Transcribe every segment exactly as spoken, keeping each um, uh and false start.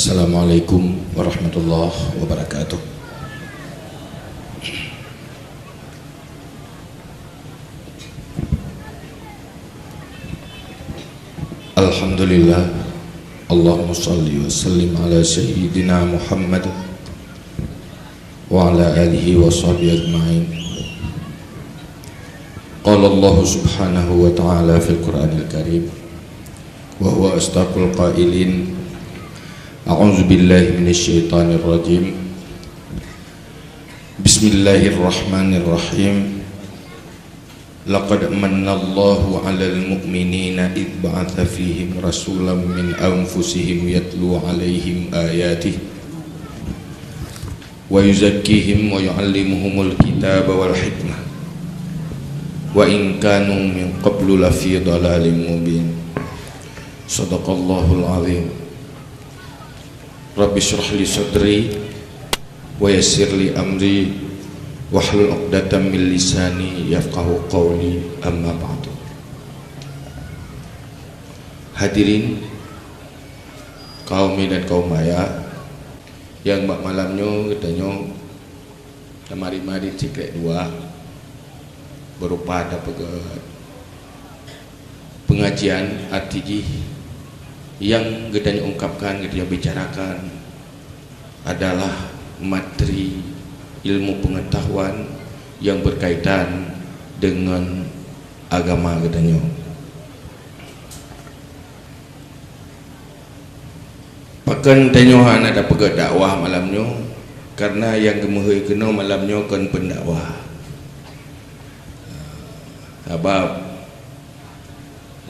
Assalamualaikum warahmatullahi wabarakatuh. Alhamdulillah. Allahumma salli wa sallim ala sayyidina Muhammad wa ala alihi wa sahbihi ajma'in. Qala Allah subhanahu wa ta'ala fil Qur'anil Karim, wa huwa asdaqul qailin, a'udzu billahi minasy syaithanir rajim. Bismillahirrahmanirrahim. Laqad manna Allahu 'alal mu'minina idh ba'atsa fihim rasulan min anfusihim yatlu 'alaihim ayatihi wa yuzakkihim wa yu'allimuhumul kitaba wal hikmah wa in kanu min qablu lafi dhalalin mubin. Shadaqallahul azim. Rabbi shrah li sadri wa yassir li amri wahlul 'uqdatam min lisani yafqahu qawli, amma ba'du. Hadirin kaum dan kaum maya, nyang bak malam nyoe geutanyoe tamari-mari sikrék dua berupa tapeugét pengajian, arti jih nyang geutanyoe ungkapkan, geutanyoe bicarakan adalah materi ilmu pengetahuan yang berkaitan dengan agama geutanyoe. Pakon tanyoe hana tapeugét dakwah malam nyoe? Karena nyang geumeuhôi keunoe malam nyoe kon peundakwah. Sabab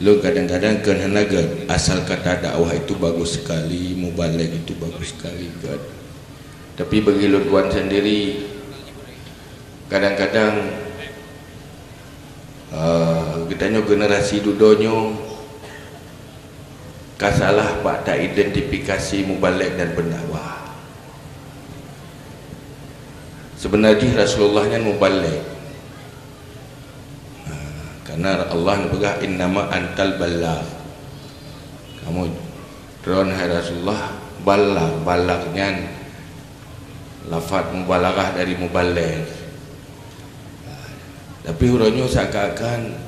lôn kadang-kadang kon hana gét, asal kata dakwah itu bagus sekali, mubalig itu bagus sekali, gét. Tapi bagi lôn tuan sendiri, kadang-kadang, eh, geutanyoe generasi dudoe nyoe ka salah bak ta identifikasi mubalig dan peundakwah. Seubeuna jih Rasulullah nyan mubalig. Nah, karena Allah neupeugah, "Innama antal balagh." Kamoe, droen hai Rasulullah, balagh, balagh nyan lafaz mubalaghah dari mubalig. Tapi uroe nyoe seakan-akan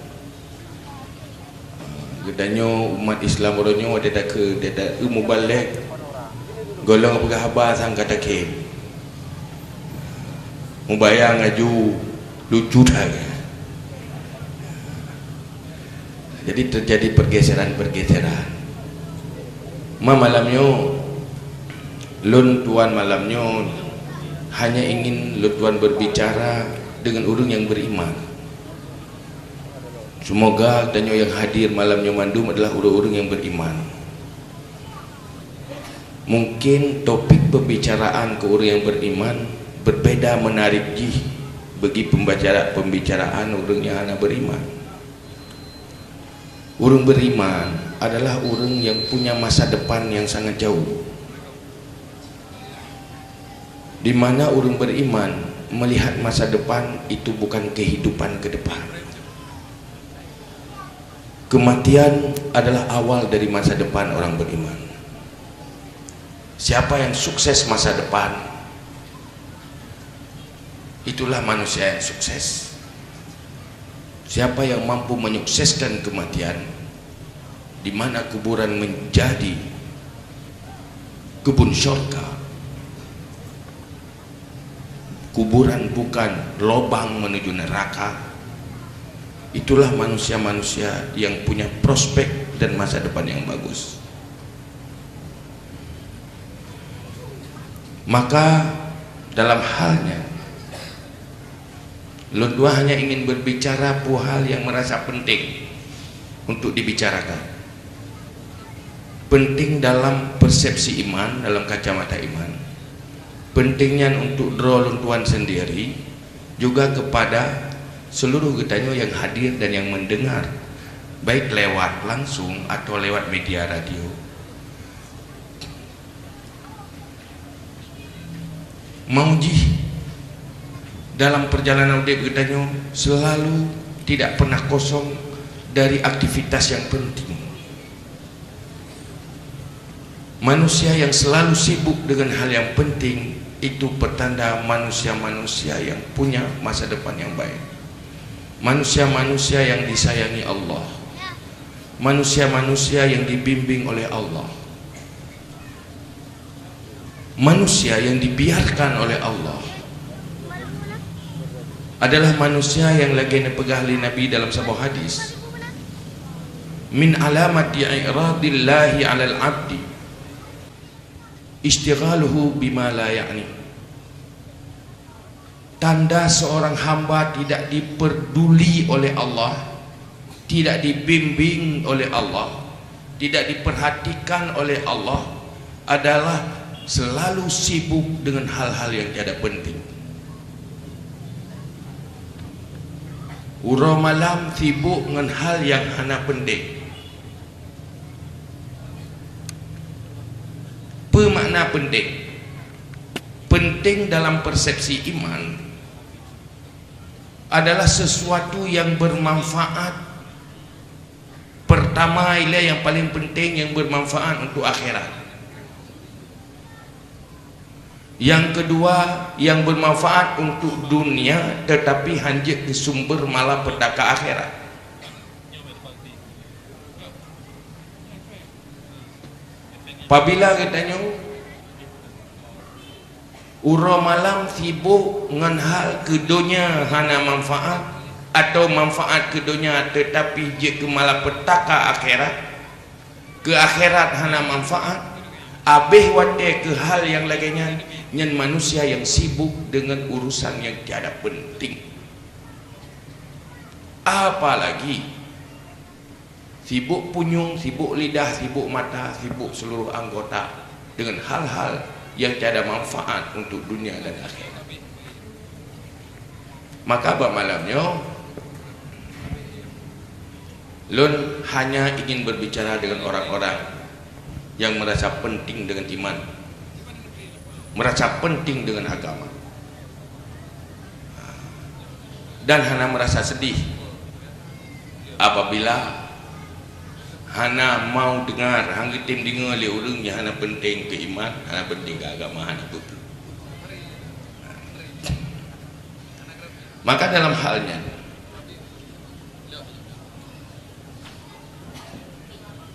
geutanyoe umat Islam uroe nyoe watée takeu, watée takeu mubalig, gohlom peugah haba sang ka takém. Mubayaang laju lucu that. Jadi terjadi pergeseran-pergeseran. Ma malam nyoe, lôn tuan malam nyoe hanya ingin lôn tuan berbicara dengan ureuëng nyang beriman. Semoga tanyoe nyang hadir malam nyoe mandum adalah ureuëng-ureuëng nyang beriman. Mungkin topik pembicaraan keu ureuëng nyang beriman berbeda menarik jih bagi pembicara-, pembicaraan ureuëng nyang hana beriman. Ureuëng beriman adalah ureuëng nyang punya masa depan nyang sangat jauh. Di mana ureuëng beriman melihat masa depan itu bukan kehidupan ke depan. Kematian adalah awal dari masa depan orang beriman. Siapa yang sukses masa depan, itulah manusia yang sukses. Siapa yang mampu menyukseskan kematian, di mana kuburan menjadi kebun syurga, kuburan bukan lobang menuju neraka, itulah manusia-manusia yang punya prospek dan masa depan yang bagus. Maka dalam hal nyan, lôn dua hanya ingin berbicara peue hal yang merasa penting untuk dibicarakan. Penting dalam persepsi iman, dalam kacamata iman. Penting nyan untuk droe lôn tuan sendiri, juga kepada seluruh geutanyoe yang hadir dan yang mendengar, baik lewat langsung atau lewat media radio. Mau jih, dalam perjalanan udeb geutanyoe selalu tidak pernah kosong dari aktivitas yang penting. Manusia yang selalu sibuk dengan hal yang penting itu pertanda manusia-manusia yang punya masa depan yang baik. Manusia-manusia yang disayangi Allah. Manusia-manusia yang dibimbing oleh Allah. Manusia yang dibiarkan oleh Allah adalah manusia yang lagée neupeugah lé Nabi dalam saboh hadis, "Min alamati i'radillahi 'alal 'abdi istighaluhu bima la ya'ni." Tanda seorang hamba tidak diperduli oleh Allah, tidak dibimbing oleh Allah, tidak diperhatikan oleh Allah adalah selalu sibuk dengan hal-hal yang tiada penting. Uroe malam sibuk ngon hal yang hana penting. Peue makna penting? Penting dalam persepsi iman adalah sesuatu yang bermanfaat. Pertama, ilée nyang paling penting, yang bermanfaat untuk akhirat. Yang kedua, yang bermanfaat untuk dunia tetapi hanjeuet keu sumber malapetaka akhirat. Pabila geutanyoe uroe malam sibok ngon hal keu donya hana manfaat, atawa manfaat keu donya tetapi jeuet keu malapetaka akhirat, keu akhirat hana manfaat, abéh watée keu hal nyang lagée nyan, nyan manusia nyang sibok deungon urusan nyang tiada penting. Apalagi sibok punyueng, sibok lidah, sibok mata, sibok seluruh anggota deungon hal-hal nyang tiada manfaat untuk dunia dan akhirat. Maka bak malam nyoe, lôn hanya ingin berbicara dengan orang-orang yang merasa penting dengan iman, merasa penting dengan agama, dan hana merasa sedih apabila hana mau dengar, hana geutem deungoe lé ureuëng nyang hana penting keu iman, hana penting keu agama, hana beutôi. Maka dalam hal nyan,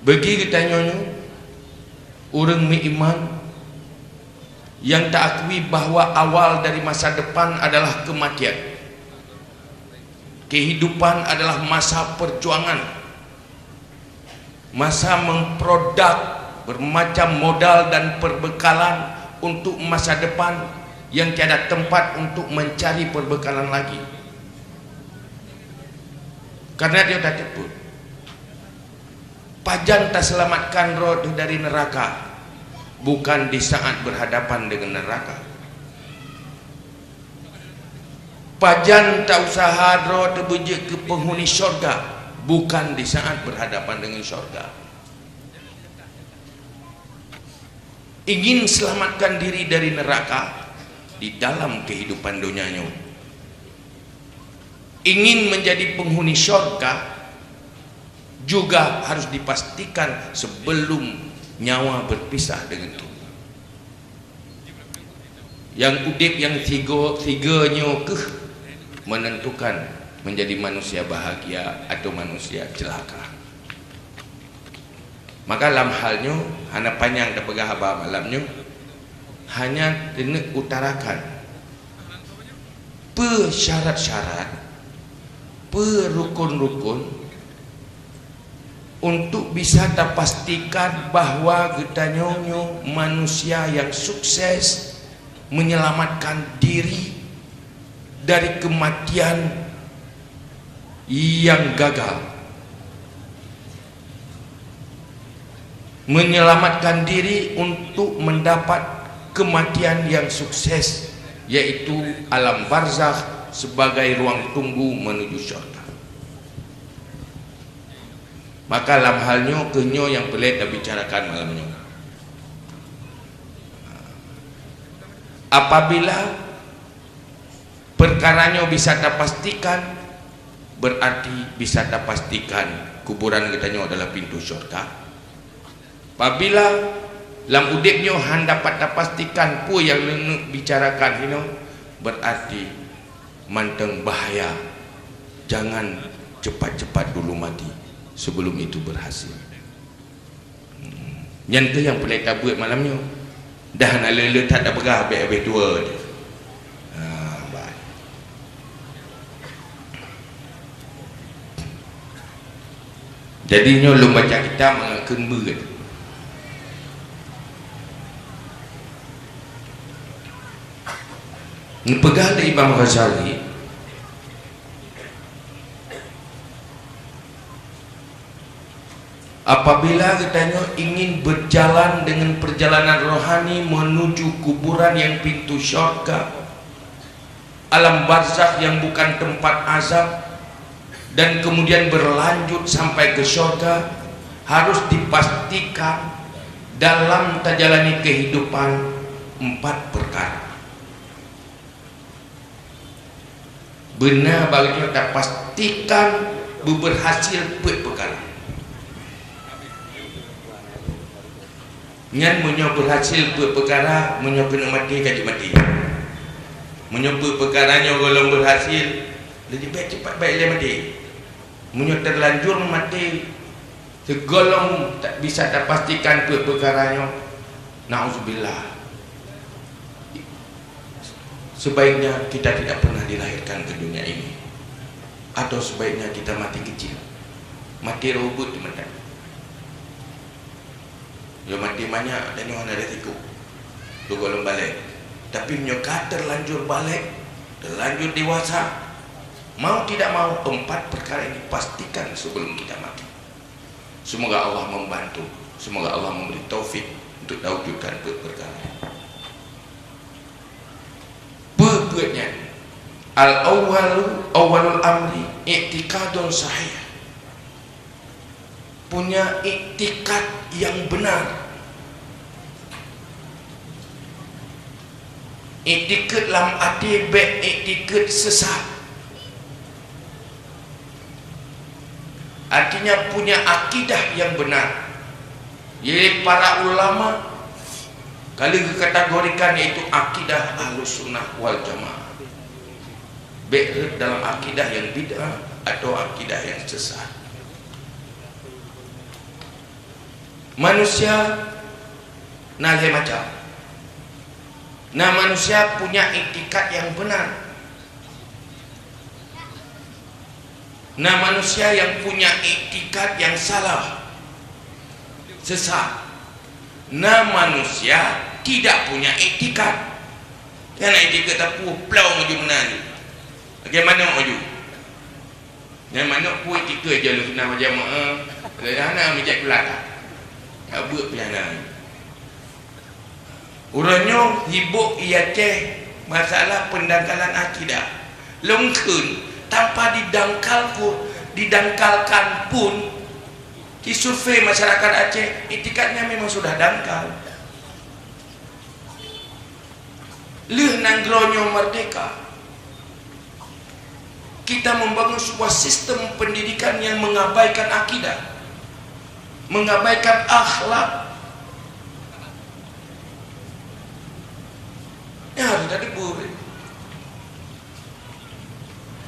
bagi geutanyoe nyoe, ureuëng meuiman, nyang taakui bahwa awal dari masa depan adalah kematian. Kehidupan adalah masa perjuangan, masa memproduksi bermacam modal dan perbekalan untuk masa depan yang tiada tempat untuk mencari perbekalan lagi. Karena dia tateupeue, pajan taseulamatkan droe teuh dari neuraka, bukan di saat berhadapan dengan neuraka. Pajan tausaha droe teuh beujeuet keu peunghuni syurga, bukan di saat berhadapan dengan syurga. Ingin selamatkan diri dari neuraka di dalam kehidupan donya nyoe. Ingin menjadi penghuni syurga juga harus dipastikan sebelum nyawa berpisah dengan tubuh. Nyang udeb nyang sigo-, sigo nyoe keuh menentukan menjadi manusia bahagia atau manusia celaka. Maka lam hal nyoe, hana panyang tapeugah haba malam nyoe, hanya keuneuk utarakan peue syarat-syarat, peue rukun-rukun untuk bisa tapastikan bahwa geutanyoe nyoe manusia nyang sukses menyelamatkan diri dari kematian nyang gagal, menyelamatkan diri untuk mendapat kematian yang sukses, yaitu alam barzakh sebagai ruang tunggu menuju syurga. Maka lam hal nyoe keuh nyoe nyang peureulée tabicarakan malam nyoe. Apabila peukara nyoe bisa tapastikan, berarti bisa tapastikan kuburan geutanyoe adalah pintoe syurga. Apabila Lam udeb nyoe han dapat tapastikan peue nyang neuneuk bicarakan inoe, berarti mantong bahaya. Jangan cepat-cepat dulu mati sebelum itu berhasil. Nyan keuh nyang peureulée tabeuet malam nyoe. Dah na le-le that tapeugah bék habéh tuwoe. Ha, bah. Jadi nyoe lôn baca kitab mangat kheun beuet. Neupeugah lé Imam Ghazali, apabila geutanyoe ingin berjalan dengan perjalanan rohani menuju kuburan yang pintu syurga, alam barzakh yang bukan tempat azab, dan kemudian berlanjut sampai ke syurga, harus dipastikan dalam tajalani kehidupan empat perkara. Beuna baru nyoe tapastikan beuberhasil peuet peukara. Nyan meunyoe berhasil peuet peukara, meunyoe keuneuk maté ka jeuet maté. Meunyoe peuet peukara nyoe gohlom berhasil, laju bék cepat baét lé maté. Meunyoe terlanjur maté, sigohlom tak bisa tapastikan peuet peukara nyoe, naudzubillah. Sebaiknya kita tidak pernah dilahirkan ke dunia ini. Atau sebaiknya kita mati kecil. Mati rhot ubit di mata. Nyoe maté manyak dan nyoe hana resiko. Sigohlom balek. Tapi nyoe ka terlanjur balek, terlanjur dewasa, mau tidak mau, empat perkara ini pastikan sebelum kita mati. Semoga Allah membantu. Semoga Allah memberi taufik untuk tawujudkan peuet perkara. Peue peuet nyan? Al-awwalu, awwalul amri, i'tiqadun sahih. Punya iktikad yang benar. Iktikad lam até bék iktikad sesat. Artinya punya akidah yang benar. Jadi para ulama kalau dikategorikan yaitu akidah Ahlus Sunnah wal Jamaah. Bék rhot dalam akidah yang bid'ah atau akidah yang sesat. Manusia na lhée macam. Na manusia punya iktikad yang benar. Na manusia yang punya iktikad yang salah, sesat. Na manusia tidak punya iktikad. Nyan iktikad tapu plong aju meunan. Bagaimana aju? Nyan manok pui tikeue jaloe sunat wal jamaah, lé hana meujak keu lata. Ka beuet pih hana. Uroe nyoe hibok i Aceh masalah pendangkalan akidah. Lôn kheun, tanpa didangkal ku-, didangkalkan pun, disurvei masyarakat Aceh, itikadnya memang sudah dangkal. Lheueh nanggroe nyoe merdeka, kita membangun sebuah sistem pendidikan yang mengabaikan akidah, mengabaikan akhlak. Ya, harus jadi murid.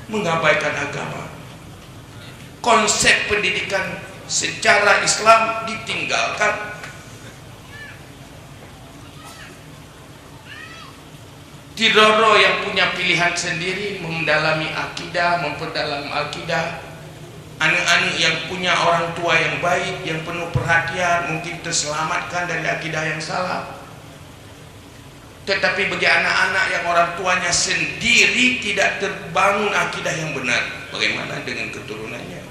Mengabaikan agama. Konsep pendidikan secara Islam ditinggalkan. Sidroe-droe nyang punya pilihan sendiri mendalami akidah, memperdalam akidah. Aneuk-aneuk nyang punya orang tua nyang baik, nyang penuh perhatian, mungkin terselamatkan dari akidah nyang salah. Tetapi bagi anak-anak nyang orang tuanya sendiri tidak terbangun akidah nyang benar, bagaimana dengan keturunannya?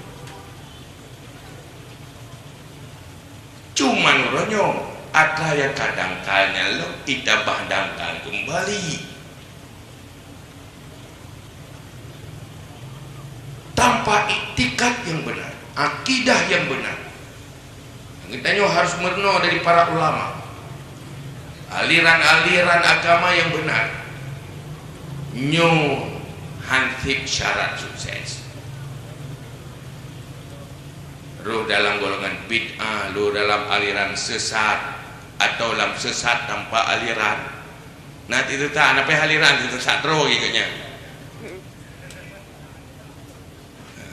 Cuman uroe nyoe, atra nyang ka dangkal nyan lom itabah dangkal keumbali. Tanpa iktikad nyang beuna, akidah nyang beuna. Geutanyoe harus meurunoe dari para ulama. Aliran-aliran agama nyang beuna. Nyoe hansip syarat sukses. Rôh dalam golongan bid'ah, rôh dalam aliran sesat, atau lam sesat tanpa aliran. Nah, teusesat, hana payah aliran, teusesat droe lagèe nyan.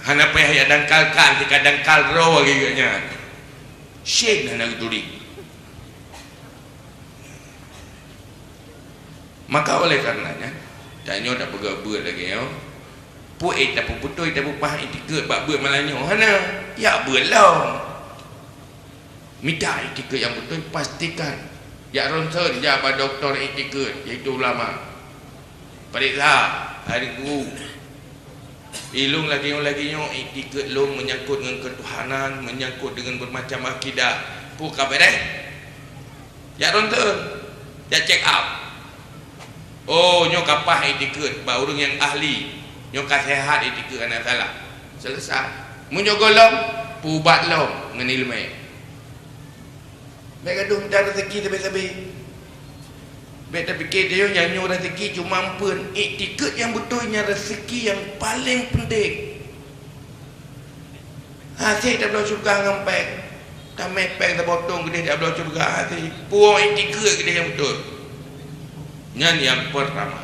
Hana payah jak dangkalkan, tika dangkal droe lagèe nyan. Syen hana geuturi. Maka oleh karenanya, tanyoe tapeugah beuet lagèe nyoe, peue tapeubeutôi, tapeupaham iktikeuet bak beuet malam nyoe? Hana, jak beuet lom. Mita iktikeuet nyang beutôi, pastikan. Jak ronsen, jak bak dokto iktikeuet, yaitu ulama. Peuriksa, hai guru. Ilôn lagèe nyoe, lagèe nyoe, iktikeuet lôn meunyangkot ngon keutuhanan, meunyangkot deungon beumacam akidah. Peue ka beureh? Jak ronsen, jak check up. Oh, nyoe ka paih iktikeuet bak ureueng nyang ahli. Nyoe ka seuhat iktikeuet, hana salah. Seuleusai. Meunyoe gohlom, peuubat lom ngon ileumèe. Bèk gadoh mita raseuki sabé-sabé. Bèk tapike tanyoe nyang nyoe raseuki cuma eumpeuen. Iktikeuet nyang beutôi nyan raseuki nyang paleng peunteng. Hasé tabloe syeuruga ngon pèng. Tamè pèng tabotong keudéh tabloe syeuruga hasé. Peue iktikeuet keudéh nyang beutôi. Nyan nyang peurtama.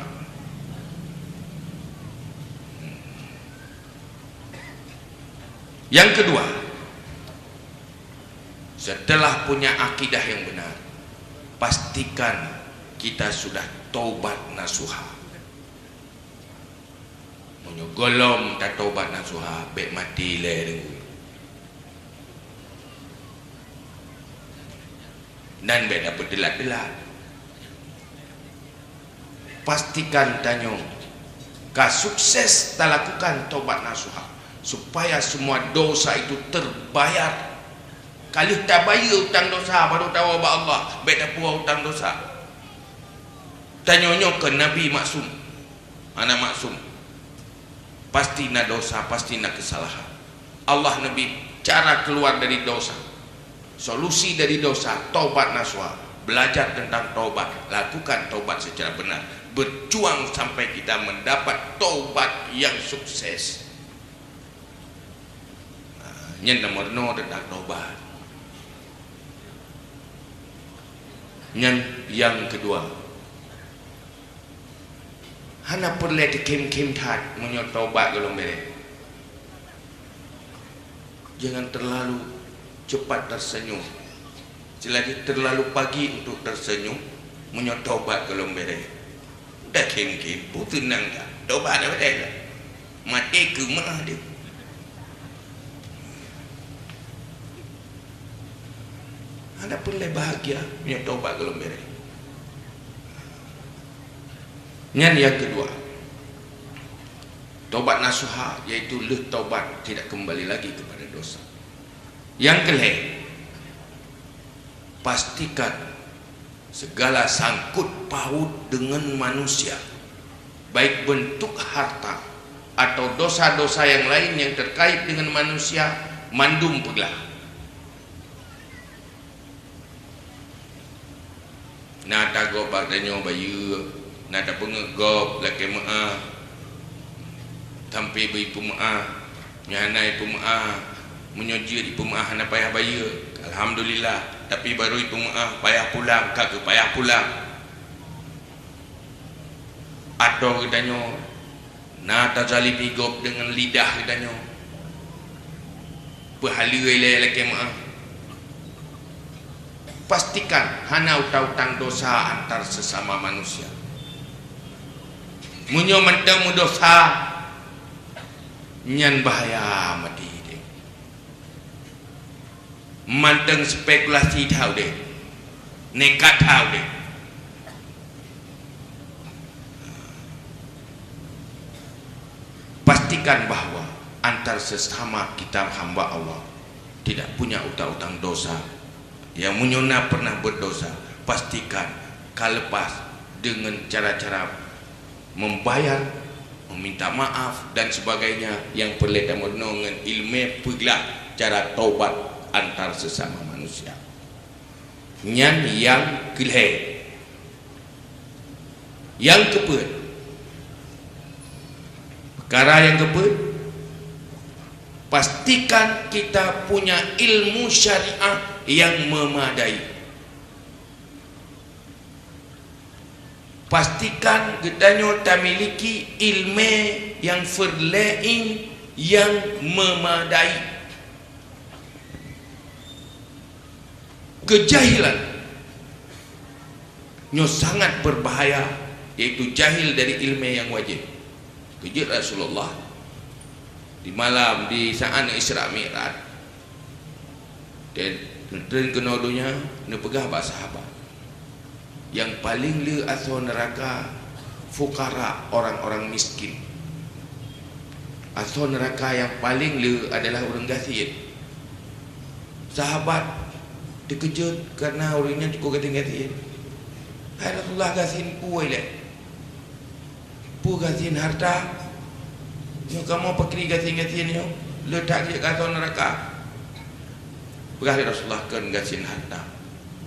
Nyang keudua, setelah punya akidah yang benar, pastikan kita sudah taubat nasuha. Meunyoe gohlom tatobat nasuha, bèk maté lé deungon. Dan bèk tapeuteulat-teulat. Pastikan tanyoe ka sukses talakukan tobat nasuha, supaya semua dosa itu terbayar. Ka lheueh tabayeue utang dosa, baru tawoe bak Allah, bèk tapuwoe utang dosa. Tanyoe nyoe kon nabi maksum. Hana maksum. Pasti na dosa, pasti na keusalahan. Allah neubri cara keuluar dari dosa. Solusi dari dosa, taubat nasuha. Belajar tentang taubat, lakukan taubat secara benar. Berjuang sampai kita mendapat taubat yang sukses. Nah, nyan nomor nol tentang taubat. Nyan nyang keudua. Hana peureulèe teukhém-khém that meunyoe taubat gohlom bèrèh. Jangan terlalu cepat tersenyum. Selagi terlalu pagi untuk tersenyum, meunyoe taubat gohlom bèrèh. Dak khém-khém, peue teunang dak. Taubat dak bèrèh dak. Maté keu meu'ah deh. Hana peureulèe bahagia meunyoe taubat gohlom bèrèh. Nyan nyang keudua. Taubat nasuha, yaitu lheueh taubat tidak kembali lagi kepada dosa. Nyang keulhèe, pastikan segala sangkut paut dengan manusia, baik bentuk harta atau dosa-dosa yang lain yang terkait dengan manusia, mandum peuglah. Na tagob bak tanyoe bayeue, na tapeungeuet gob lakèe meu'ah, sampoe bri peumeu'ah. Nyan na ipeumeu'ah, meunyoe jeuet ipeumeu'ah hana payah bayeue, alhamdulillah. Tapi barô ipeumeu'ah payah pulang, ka keuh payah pulang. Atau geutanyoe na tazalimi gob deungon lidah geutanyoe, peuhaleue ilèe lakèe meu'ah. Pastikan hana utang-utang dosa antar sesama manusia. Meunyoe mantong meudosa, nyan bahaya maté deh. Mantong spekulasi that udeh, nekat that udeh. Pastikan bahwa antar sesama kita hamba Allah tidak punya utang-utang dosa. Nyang meunyoe na pernah berdosa, pastikan ka lepas dengan cara-cara membayar, meminta maaf dan sebagainya nyang peureulèe tameurunoe ngon ileumèe peuglah cara taubat antar sesama manusia. Nyan nyang keulhèe. Nyang keupeuet, peukara nyang keupeuet, pastikan kita punya ilmu syariah yang memadai. Pastikan geutanyoe tamiliki ilmé nyang feureulee nyang meumadai. Keujahilan nyoe sangat berbahaya, yaitu jahil dari ilmé nyang wajéb. Keujeuet Rasulullah di malam, di saát Isra Mi'raj, dan treun keunoe donya, neupeugah bak sahabat, "Nyang paleng le asoe neuraka fuqara, orang-orang miskin. Asoe neuraka nyang paleng le adalah ureuëng gasien." Sahabat teukeujot karena ureuëng nyan cukôp gasien-gasien. "Hai Rasulullah, gasien peue ilée? Peue gasien hareuta? Nyoe kamoe pakri gasien-gasien nyoe, le that jeuet keu asoe neuraka." Peugah lé Rasulullah, "Kon gasien hareuta,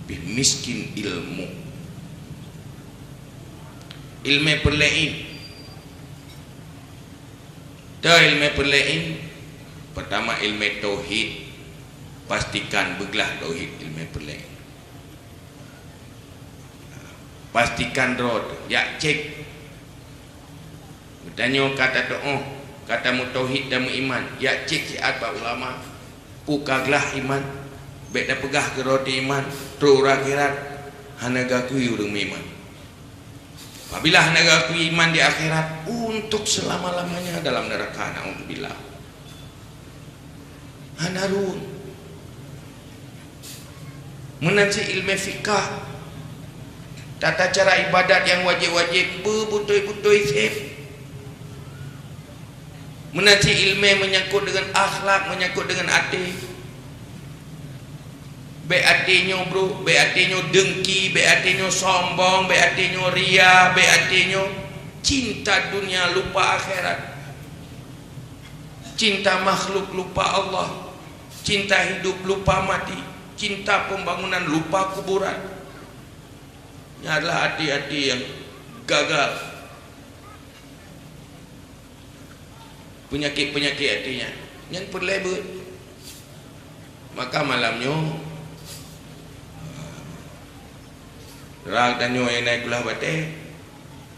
pih miskin ilmu." Ilmé peureulee. Teu ilmé peureulee, peurtama ilmé tauhid, pastikan beuglah tauhid ilmé peureulee. Pastikan droe teuh, jak cék. Geutanyoe ka tatu'oh, ka tamutauhid dan meuiman, jak cék siat bak ulama, peue ka glah iman, bék tapeugah keudroe teuh iman, trok u akhirat hana geuakui ureuëng meuiman. Apabila hana geuakui iman di akhirat, untuk selama-lamanya dalam neraka, naudzubillah. Hana ruweueng. Meunan cit ilmé fikah, tata cara ibadat nyang wajéb-wajéb, beubeutôi-beutôi sép. Meunan cit ilmé meunyangkot deungon akhlak, meunyangkot deungon até. Bék até nyoe brok, bék até nyoe deungki, bék até nyoe sombong, bék até nyoe ria, bék até nyoe cinta dunia lupa akhirat. Cinta makhluk lupa Allah. Cinta hidup lupa mati. Cinta pembangunan lupa kuburan. Nyan adalah até-até nyang gagal. Peunyakét-peunyakét até nyan, nyan peureulée beuet. Maka malam nyoe, rang tanyoe nyang na i kulah batée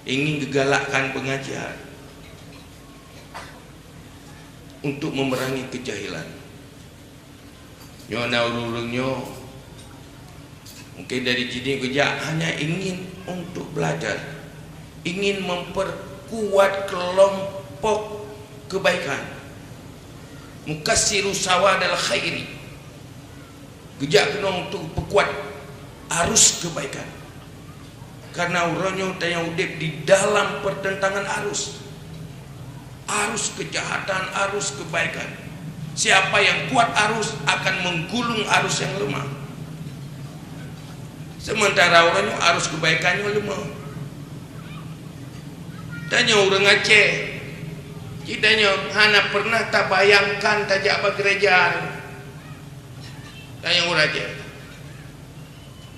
ingin geugalakkan pengajian untuk memerangi keujahilan. Nyoe na ureuëng-ureuëng nyoe mungken dari jih geujak hanya ingin untuk belajar, ingin memperkuat kelompok kebaikan. Mukassiru sawadal khairi. Geujak keunoe untuk peukuat arus kebaikan. Karena uroe nyoe tanyoe udeb di dalam pertentangan arus. Arus kejahatan, arus kebaikan. Siapa yang kuat arus akan menggulung arus yang lemah. Sementara uroe nyoe arus kebaikan nyoe lemah. Tanyoe ureuëng Aceh, kita nyoe hana pernah tabayangkan tajak bak gereja. Tanyoe ureuëng Aceh.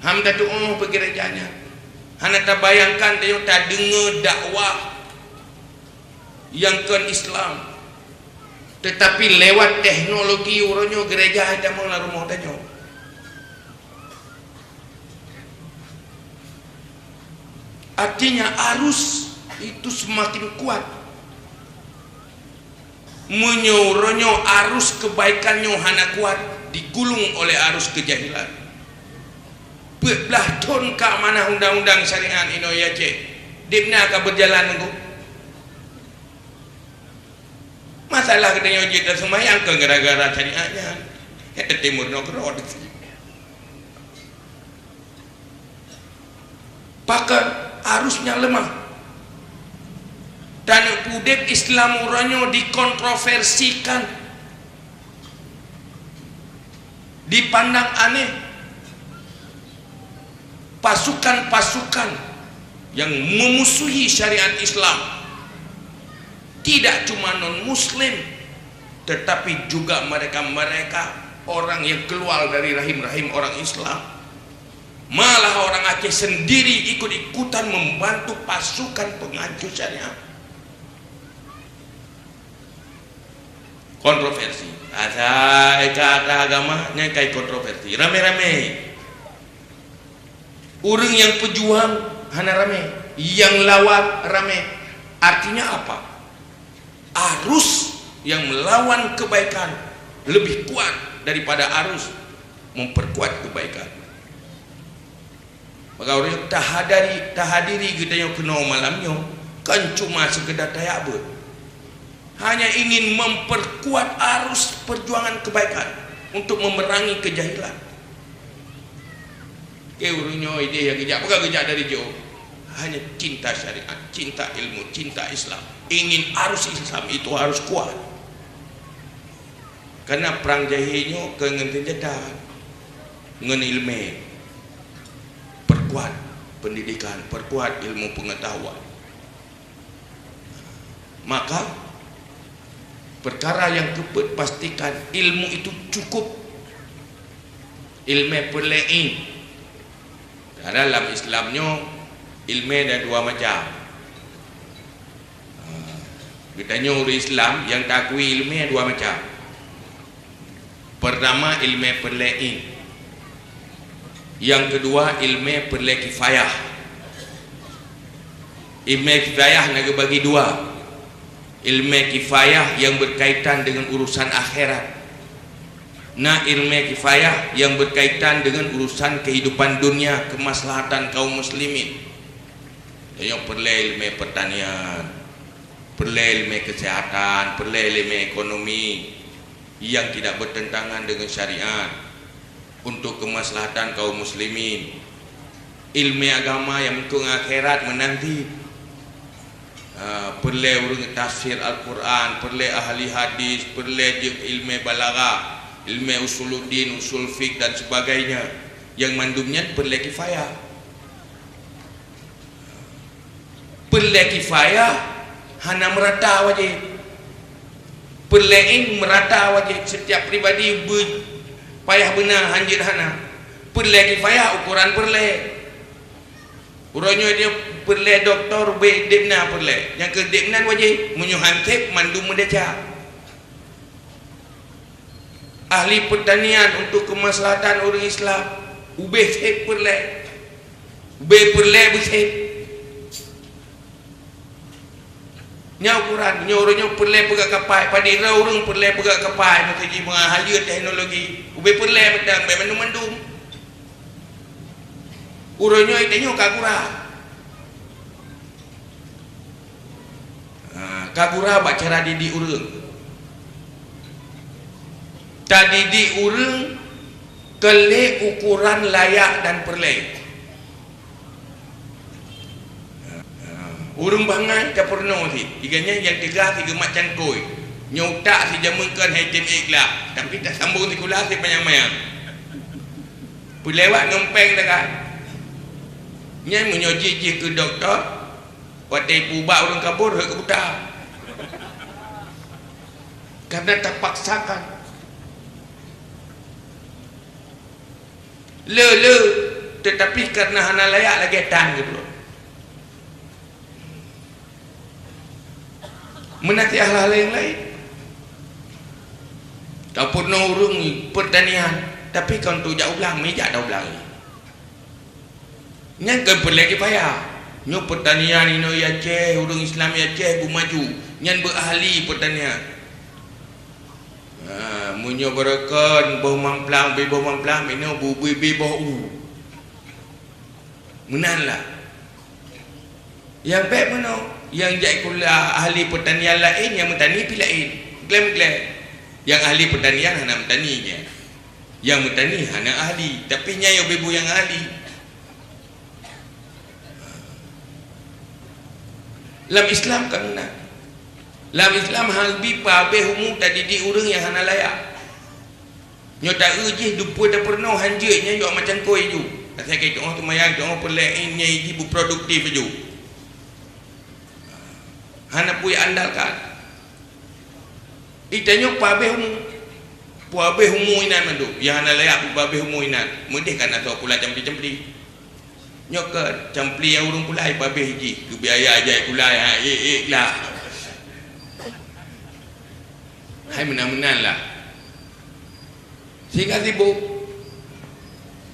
Ham tatu'oh bak gereja nyan. Hana tabayangkan tanyoe tadeungoe dakwah nyang kon Islam. Tetapi lewat teknologi uroe nyoe gereja hai tamong lam rumoh tanyoe. Artinya arus itu semakin kuat. Meunyoe uroe nyoe arus kebaikan nyoe hana kuat, digulung oleh arus kejahilan. Peuet blaih thon ka amanah undang-undang syariat inoe i Aceh, deb na ka beujalan nunggu. Masalah geutanyoe jeuet taseumayang kon gara-gara syariat nyan. Hé, Timur nyoe keudroe. Pakon arus nyang leumah. Dan udeb Islam uroe nyoe dikontroversikan, dipandang aneh. Pasukan-pasukan yang memusuhi syariat Islam, tidak cuma non-muslim, tetapi juga mereka-mereka orang yang keluar dari rahim-rahim orang Islam. Malah orang Aceh sendiri ikut-ikutan membantu pasukan penghancur syariat. Kontroversi. Asai ka atra agama, nyan kai kontroversi. Ramé-ramé. Ureuëng nyang peujuang hana ramé. Yang lawan ramé. Artinya apa? Arus yang melawan kebaikan lebih kuat daripada arus memperkuat kebaikan. Maka ureuëng tahadari, tahadiri geutanyoe keunoe malam nyoe, kon cuma sekedar tajak beuet. Hanya ingin memperkuat arus perjuangan kebaikan untuk memerangi kejahilan. Ke ureuëng nyoe idéh nyang geujak, peugah geujak dari jauh. Hanya cinta syariat, cinta ilmu, cinta Islam. Ingin arus Islam itu harus kuat. Karena perang jahé nyoe kon ngon senjata, ngon ileumé. Perkuat pendidikan, perkuat ilmu pengetahuan. Maka, perkara nyang keupeuet, pastikan ilmu itu cukup. Ileumé peureulée. Karena lam Islam nyoe, ileumé ada dua macam. Ha, geutanyoe ureuëng Islam nyang takui ileumé dua macam. Pertama, ileumé peureulée. Yang kedua, ileumé peureulée kifayah. Ileumé kifayah na geubagi dua. Ileumé kifayah nyang berkaitan dengan urusan akhirat. Na ileumé kifayah nyang berkaitan dengan urusan kehidupan dunia, kemaslahatan kaum muslimin. Tanyoe peureulée ileumé pertanian, peureulée ileumé kesehatan, peureulée ileumé ekonomi yang tidak bertentangan dengan syariat untuk kemaslahatan kaum muslimin. Ileumé agama nyang meukeueng akhirat meunan cit. Ha, peureulée ureuëng tafsir Al-Quran, peureulée ahli hadis, peureulée jeuet ileumé balaghah, ileumé usuluddin, usul fiqh dan sebagainya. Nyang mandum nyan peureulée kifayah. Peureulée kifayah hana meurata wajéb. Peureulée in meurata wajéb. Setiap pribadi beu-, payah beuna hanjeuet hana. Peureulée kifayah ukoran peureulée. Uroe nyoe dia peureulée dokto, ubé deb na peureulée. Nyang keu deb nan wajéb, meunyoe han seb mandum meudesya. Ahli pertanian untuk kemaslahatan ureuëng Islam, ubé seb peureulée. Ubé peureulée beuseb. Nyoe ukuran, nyoe ureuëng nyoe peureulée peugah kapai, padum droe ureuëng peureulée peugah kapai, meukeujih meungahayeue teknologi. Ubé peureulée mantong, bék mandum-mandum. Uroe nyoe tanyoe ka gura. Ha, ka gura bak cara didik ureuëng. Tadidik ureuëng keu lé ukuran layak dan peureulée. Ha, ureuëng bangai tapeurunoe cit, sigoe nyan nyang teuga sigeumat cangkôi. Nyoe utak sijameun kon hai tem ikhlas, tapi tasambong sikula sipanyang-manyang. Peulewat ngon péng tagai. Nyan meunyoe jih, jih keu dokto, watée ipeuubat ureuëng kabur, heuet keu buta. Karena tapaksakan. Le, le, tetapi karena hana layak lagée tan geuh. Meunan cit hal-hal nyang laén. Tapeurunoe ureuëng pertanian, tapi kon tujak u blang, meujak dah u blang. Nyan kon peureulée kifayah. Nyoe pertanian inoe i Aceh, ureuëng Islam i Aceh beumaju. Nyan beu ahli pertanian. Ha, meunyoe barokon boh mamplam, ubé boh mamplam, inoe bu-, ubé boh u. Meunan lah. Nyang bék meunoe, nyang jak sikula ahli pertanian laén, nyang meutani pih laén. Gleh-gleh. Nyang ahli pertanian hana meutani nyan. Nyang meutani hana ahli, tapi nyan nyang ubé boh nyang ahli. Lam Islam ka meunan. Lam Islam han bi pabéh umu tadidik ureuëng nyang hana layak. Nyoe ta-eu jih dupeue tapeurunoe han jeuet nyan yôk macam kôi ju. Asai keu tu'oh teumayang, tu'oh peureulée in nyan jih beuproduktif ju. Hana peue andalkan. Itanyoe pabéh umu. Pabéh umu inan mandum. Nyang hana layak pabéh umu inan. Meudeh kan asoe pula campli-campli. Nyoe keu campli nyang ureuëng pulai pabéh jih. Keu biaya jai pulai, ha, ék, ék lah. Hai meunan-meunan lah. Sehingga sibuk.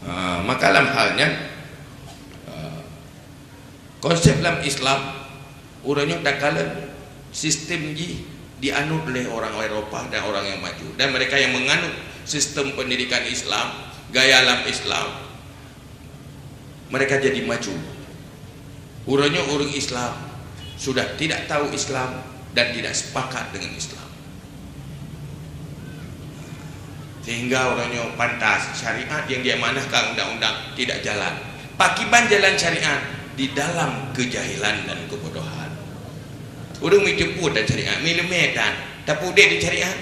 Ha, maka lam hal nyan, ha, Konsep lam Islam, uroe nyoe takalon sistem jih dianut oleh orang Eropa dan orang yang maju. Dan mereka yang menganut sistem pendidikan Islam, gaya lam Islam, mereka jadi maju. Uroe nyoe ureuëng Islam sudah tidak tahu Islam dan tidak sepakat dengan Islam. Sehingga uroe nyoe pantas syariat yang diamanahkan undang-undang tidak jalan. Pakiban jalan syariat di dalam kejahilan dan kebodohan. Ureuëng meuteupue dan syariat, meuleumé dan tapeuudép di syariat.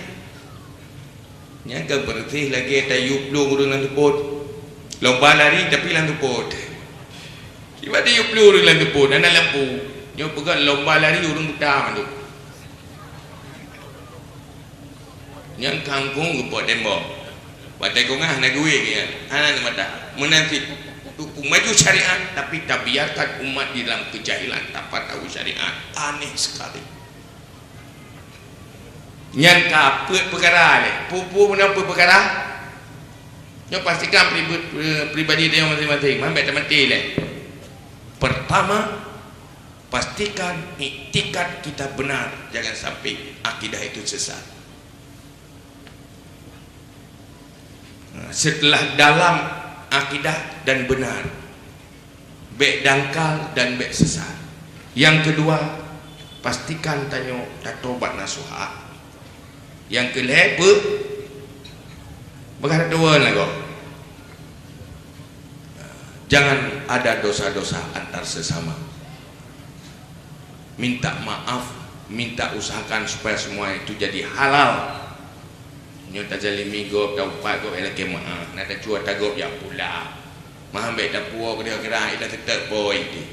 Nyang ka beureuséh lagée tayue plueng ureuëng lam seupôt. Lomba lari tapi lam seupôt. Kiban tayue plueng ureuëng lam seupôt, hana lampu. Nyoe peugah lomba lari ureuëng buta mandum. Nyang kangkong geupot tembok. Watée kongah hana geuwéng nyan, hana neumata. Meunan cit, tu maju syariat, tapi tabiarkan umat di dalam kejahilan, tanpa tahu syariat. Aneh sekali. Nyan ka peuet peukara lé. Peue-peue meunan peuet peukara? Nyoe pastikan pribadi, pribadi tanyoe maséng-maséng, meuhan bék tamaté lé. Pertama, pastikan iktikad kita benar, jangan sampai akidah itu sesat. Nah, setelah dalam akidah dan benar, bék dangkal dan bék sesat. Nyang keudua, pastikan tanyoe tatobat nasuha. Nyang keulhée, peue? Peugah tatuwön lagoe. Jangan ada dosa-dosa antar sesama. Minta maaf, minta usahakan supaya semua itu jadi halal. Nyoe tazalimi gob, taupat gob, lakée meu'ah, na tacue tagob jak pula. Meuhan bék tapuwoe keudeh akhirat, ita teutek po ideh.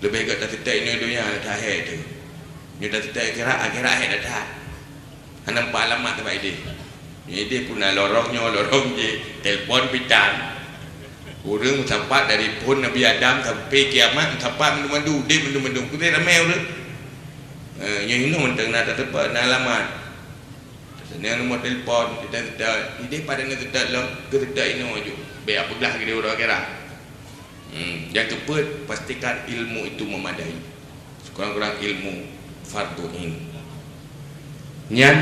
Leubeh gét tateutek inoe donya, tahe teuh. Nyoe tateutek akhirat, akhirat hek that-that. Hana nampak alamat teuma ideh. Nyoe ideh pun na lorong nyoe, lorong jih, telepon pitan. Ureuëng meusapat dari phon Nabi Adam sampai kiamat, meusapat mandum-mandum, udeb mandum-mandum. Keutai ramé ureuëng. Eh, nyoe inoe mantong na tateupeue, na alamat. Taseunang nomor telepon, kita, kita, ideh pada na teutek lom, keu teutek inoe aju. Bék peugah keudeh uroe akhirat. Hmm, nyang keupeuet, pastikan ilmu itu memadai. Sekurang-kurang ilmu fardu ain. Nyan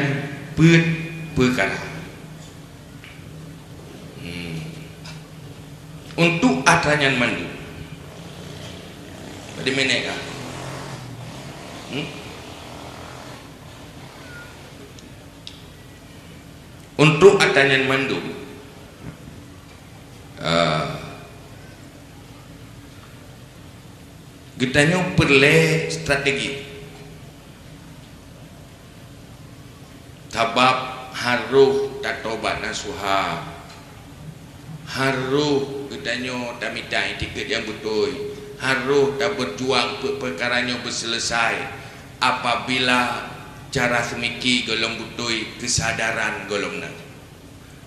peuet peukara. Hmm. Untuk atra nyan mandum. Pada minèt ka? Hmm? Untuk atra nyan mandum, eh, geutanyoe peureulée strategi. Sabab harôh tatobat nasuha, harôh geutanyoe tamita itikeuet nyang beutôi, harôh tabeujuang peuet peukara nyoe beuseuleusai apabila cara seumiki gohlom beutôi, keusadaran gohlom na.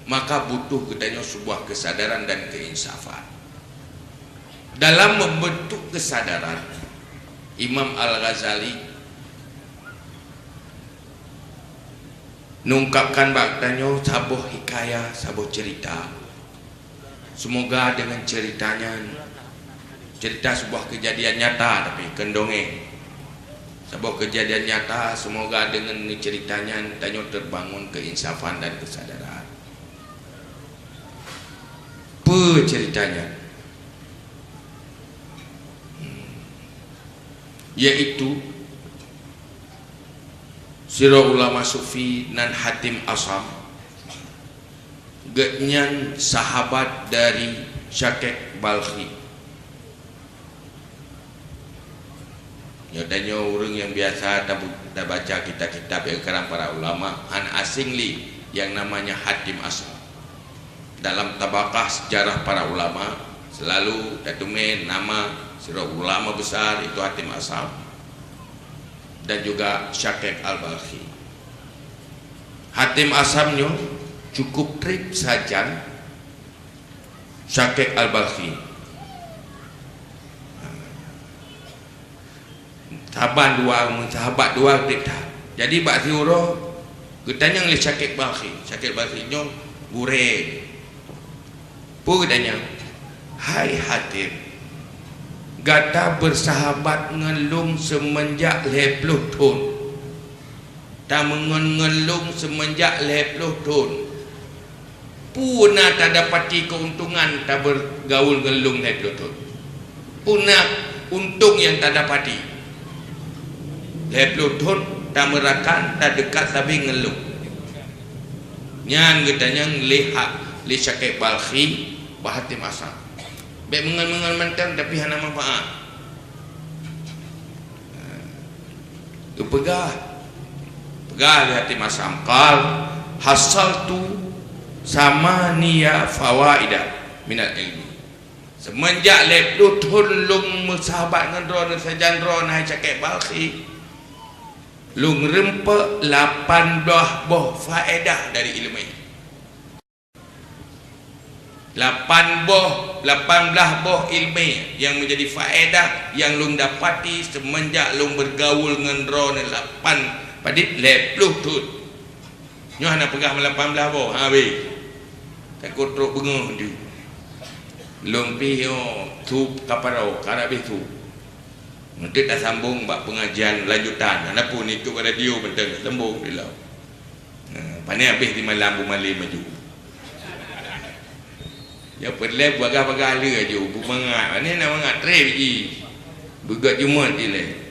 Maka butuh geutanyoe sebuah keusadaran dan keuinsafan. Dalam membentuk keusadaran, Imam Al-Ghazali neungkapkan bak geutanyoe saboh hikayah, saboh ceurita. Semoga dengan cerita nyan, cerita sebuah kejadian nyata tapi kon dongeng. Saboh kejadian nyata, semoga dengan cerita nyan tanyoe terbangun keinsafan dan kesadaran. Peue cerita nyan? Hmm. Yaitu sidroe ulama sufi nan Hatim Asam. Geuhnyan sahabat dari Syakik Balkhi. Nyoe tanyoe ureuëng nyang biasa tabu-, tabaca kitab-kitab nyang karang para ulama, hana asing lé nyang namanya Hatim Asam. Dalam tabaqah sejarah para ulama, selalu tateumé nama sidroe ulama besar, yaitu Hatim Asam dan juga Syakik Al-Balkhi. Hatim Asam nyoe cukup treb sajan Syakik Al-Balkhi. Saban dua, meusahabat dua treb that. Jadi bak siuroe geutanyong lé Syakik Balkhi. Syakik Balkhi nyoe gurée. Peue geutanyong? "Hai Hatim, Gata bersahabat ngon lôn seumeunjak lhée ploh thon. Tameungon ngon lôn seumeunjak lhée ploh thon. Peue na tadapati keuntungan tabeurgaul ngon lôn lhée ploh thon? Peue na untông nyang tadapati? Lhée ploh thon tameurakan, tadeukat sabe ngon lôn. Nyan geutanyong lé ha-, lé Syakik Balkhi bak Hatim Asam. Bék meungon-meungon mantong, tapi hana manfaat. Geupeugah, peugah lé Hatim Asam, qal, "Hasaltu samaniya fawaida minal ilmi." Seumeunjak lhée ploh thon lôn meusahabat ngon droeneuh, sajan droeneuh hai Syakik Balkhi, lôn reumpok lapan blaih boh faedah dari iéleumé. Lapan boh, lapan blaih boh iéleumé nyang meujadi faedah nyang lôn dapati seumeunjak lôn beurgaul ngon droeneuh lapan padit lhée ploh thon. Nyoe hana peugah lapan blaih boh, ha, weh. Takot trok beungoh ju. Lôn pih nyoe sub ka parô, ka habéh sub. Meunteuk tasambong bak peungajian lanjutan. Hana peue, ikot radio mantong tasambong dilom. Ha, pane habéh di malam beumalém aju. Ya, peureulée bagah-bagah le aju, beumangat. Pane na mangat treb ji. Beugöt Jumat ilée.